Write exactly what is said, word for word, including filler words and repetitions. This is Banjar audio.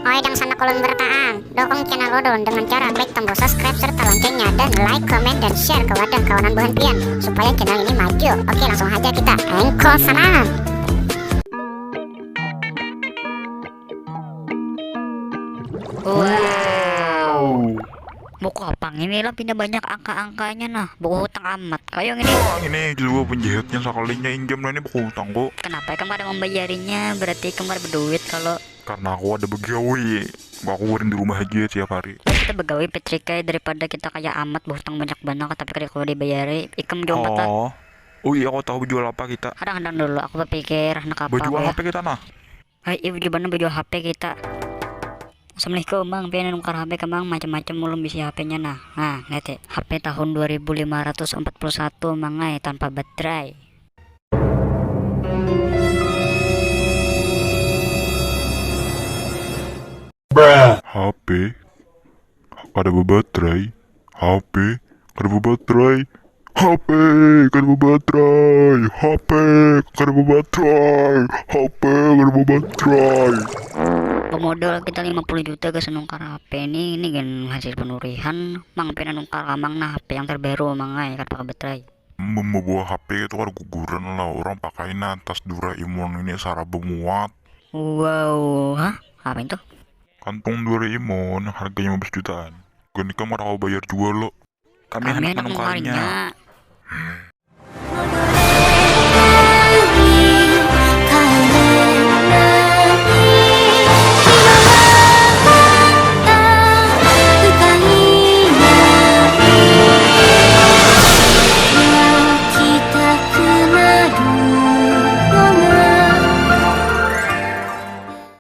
Oi dang sanak ulun barataan, dukung channel ulun dengan cara klik tombol subscribe serta loncengnya dan like, komen, dan share ke wadah kawanan buhan pian supaya channel ini maju. Oke, langsung haja kita engkol sanak. Wow. Buku apa ini lah, pina banyak angka-angkanya nah. Buku hutang amat kaya ini. Wah, ini juga penjahatnya, sakalinya injam lah ini buku hutangku. Kenapa ikam kada membayarinya? Berarti ikam kada berduit kalau Karena aku ada begawi. Aku kuring di rumah aja tiap hari. Kita begawi, Patrick, daripada kita kaya amat, berhutang banyak banar tapi kada kawa dibayari. Ikam jua amat lah. Oh. Ui, aku tahu jual apa kita. Hadang-hadang dulu, aku berpikir handak apa Bejual ya. H P kita nah. Hai, iya, bejual banar, bejual H P kita. Assalamualaikum, Mang. Pian nukar H P kah, Mang? Macam-macam ulun bisi H P-nya nah. Nah, lihat ya. H P tahun dua ribu lima ratus empat puluh satu, Mang ai, tanpa baterai. H P kada bebaterai. H P kada bebaterai. H P kada bebaterai. H P kada bebaterai. H P kada bebaterai. Pemodal kita lima puluh juta gasan nukar H P ini, ini kan hasil penurihan. Mang, pian nukar Mang nah H P yang terbaru, Mang ai, kada pakai baterai. Membawa H P itu kada guguran lah, orang pakai nah tas Doraemon ini saraba muat. Wow, hah? Apa itu? Kantung Doraemon harganya lima belas jutaan. Gini kamu kada kawa bayar jual lo. Kami Kami handak handak menukarnya. menukarnya.